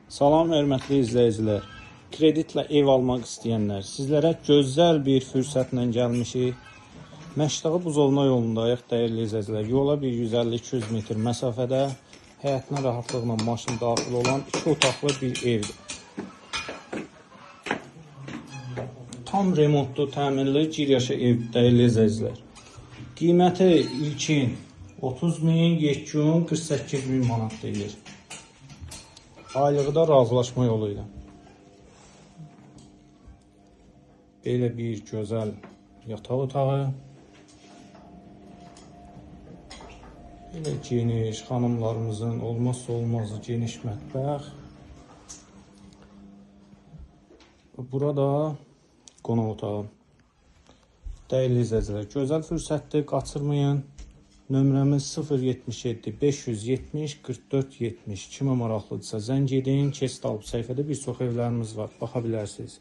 Salam hörmətli izləyicilər. Kreditlə ev almaq istəyənlər, sizlərə gözəl bir fürsətlə gəlmişik. Məşdağı Buzovna yolundayıq dəyərli izləyicilər. Yola bir 150-200 metr məsafədə həyətinə rahatlıqla maşın daxil olan 2 otaqlı bir evdir. Tam remontlu, təmirli, gir yaşa ev dəyərli izləyicilər. Qiyməti ilkin 30 min, yekun 48 min manat deyilir. Aylığı da razılaşma yolu ilə. Belə bir gözəl yataq otağı. Belə geniş, xanımlarımızın olmazsa olmazı geniş mətbəx. Burada qonaq otağı. Dəyərli izləyicilər, gözəl fürsətdir, qaçırmayın. Nömrəmiz 077 570 44 70. Kimə maraqlıdırsa zəng edin. Keçid alıb səhifədə bir çox evlərimiz var. Baxa bilərsiniz.